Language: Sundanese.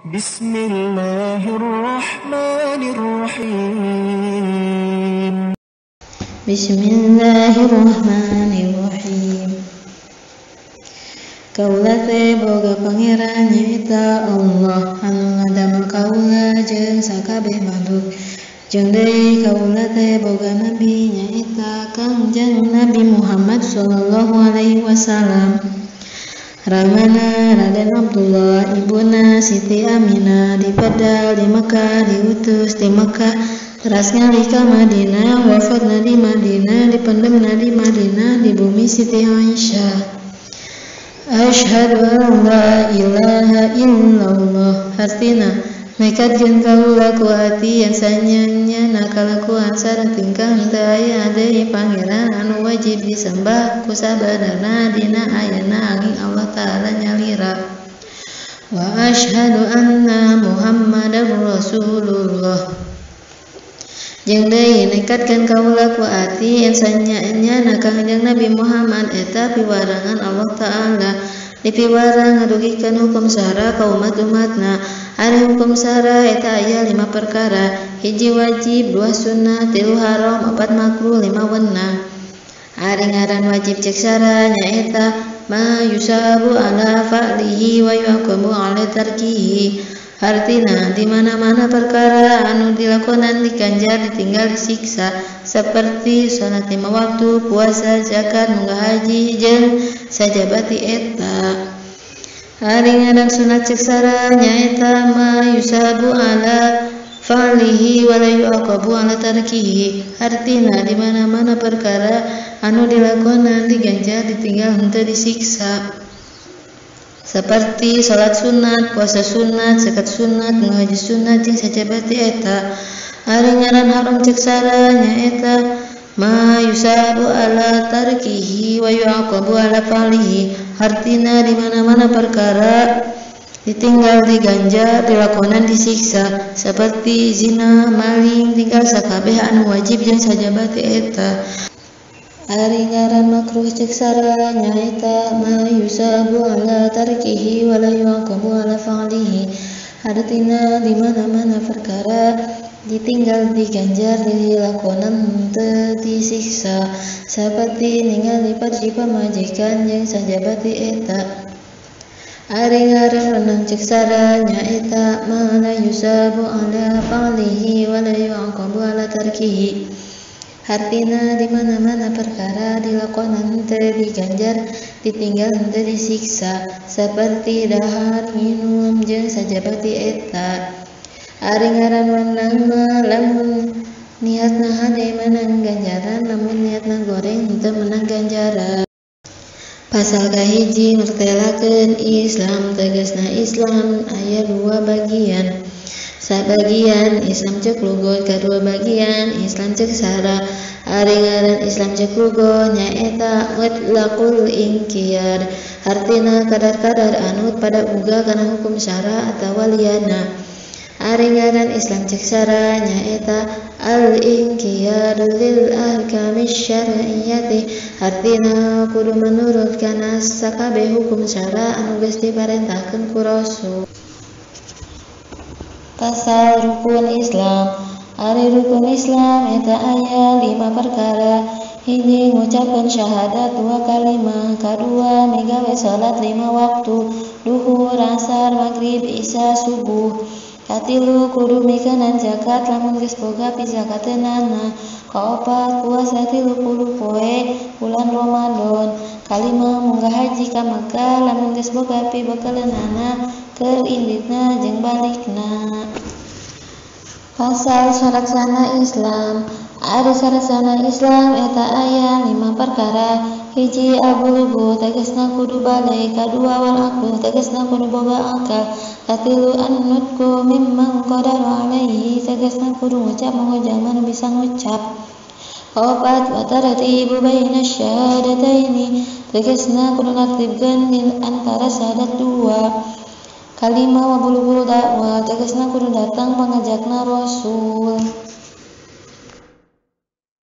بسم الله الرحمن الرحيم. Bismillahirrahmanirrahim. Kaula teh boga pangeran nyaeta Allah anu ngadamel kaula jeung sakabeh makhluk. Jeung deui kaula teh boga nabi nyaeta Kangjeng Nabi Muhammad sallallahu alaihi wasallam. Ramana Raden Abdullah, ibuna Siti Aminah, dipedal di Mekah, diutus di Mekah, teras ngalih ka Madinah, wafatna di Madinah, dipendemna di Madinah, di bumi Siti Aisyah. Asyhadu an la ilaha illallah, hartina nekatkeun kaula ku ati yang sanyanya kalakuan sareng tingkah henteu aya deui pangeran anu wajib disembah ku sabenerna dina ayana angin Allah Ta'ala nyalira. Wa asyhadu anna Muhammadar Rasulullah. Jeung deui nekatkeun kaula ku ati yang sanyanya Kangjeng Nabi Muhammad eta piwarangan Allah Ta'ala dipiwarang ngadugikeun hukum syara ka umat-umatna. Ari hukum syara eta aya 5 perkara: hiji wajib, 2 sunnah, 3 haram, 4 makruh, 5 wenang. Ari ngaran wajib cek syara nyaeta ma yusabu ala fa'lihi wa yuqamu ala tarkihi. Hartina di mana-mana perkara anu dilakonan diganjar ditinggal disiksa, seperti salat 5 waktu, puasa, zakat, munggah haji jeung sajabati eta. Ari ngaran sunat cek syara nyaeta ma yusabu ala fa'lihi wa la yu'aqabu ala tarkihi. Hartina di mana-mana perkara anu dilakonan diganjar ditinggal henteu disiksa, seperti salat sunat, puasa sunat, zakat sunat, ngaji sunat jeung sajabati eta. Ari ngaran haram cek syara nyaeta ma yusabu ala tarkihi wa yu'aqabu ala fa'lihi. Hartina di mana-mana perkara ditinggal diganjar dilakonan disiksa, seperti zina, maling, tinggal sakabeh anu wajib jeung sajabati eta. Ari ngaran makruh cek syara nyaeta ma yusabu ala tarkihi wa la yu'aqabu ala fa'lihi. Hartina di mana-mana perkara ditinggal diganjar dilakonan henteu disiksa, seperti ningali parji pamajikan jeung sajabati eta. Ari ngaran wenang cek syara nyaeta ma la yusabu ala fa'lihi wa la yu'aqabu ala tarkihi. Hartina di mana-mana perkara dilakonan henteu diganjar ditinggal henteu disiksa, seperti dahar, nginum jeung sajabati eta. Ari ngaran wenang mah lamun niatna hade menang ganjaran, lamun niatna goreng henteu menang ganjaran. Pasal kahiji martelakeun Islam, tegasna Islam aya 2 bagian. Sabagian Islam cek lugot, kadua bagian Islam cek syara. Ari ngaran Islam cek lugot nyaeta mutlaqul inqiyad, hartina kadar-kadar anut pada uga kana hukum syara atawa liyana. Ari ngaran Islam cek syara nyaeta al inqiyadu lil ahkami syar'iyyati, hartina kudu menurut kana sakabeh hukum syara anu geus diparentahkeun ku Rasul. Pasal rukun Islam. Ari rukun Islam eta aya 5 perkara. Hiji, ngucapkeun syahadat 2 kalimah. Kadua, migawe salat 5 waktu, duhur, asar, magrib, isya, subuh. Katilu, kudu mikenan zakat lamun geus boga pizakateunana. Kaopat, puasa 30 poe bulan Ramadan. Kalima, munggah haji ka Mekah lamun geus boga pibekeleunana keur inditna jeung balikna. Pasal syarat sahna Islam. Ari syarat sahna Islam eta aya 5 perkara. Hiji, al-bulughu tegasna kudu balig. Kadua, wal aqlu tegasna kudu boga akal. Katilu, an-nutqu mimman qadara alaihi tegasna kudu ngucap mangga jalma nu bisa ngucap. Kaopat, wa tartibu baina syahadataini tegasna kudu nartibkeun antara syahadat 2. Kalima, wa bulughul dakwah tegasna kudu datang pangajakna Rasul.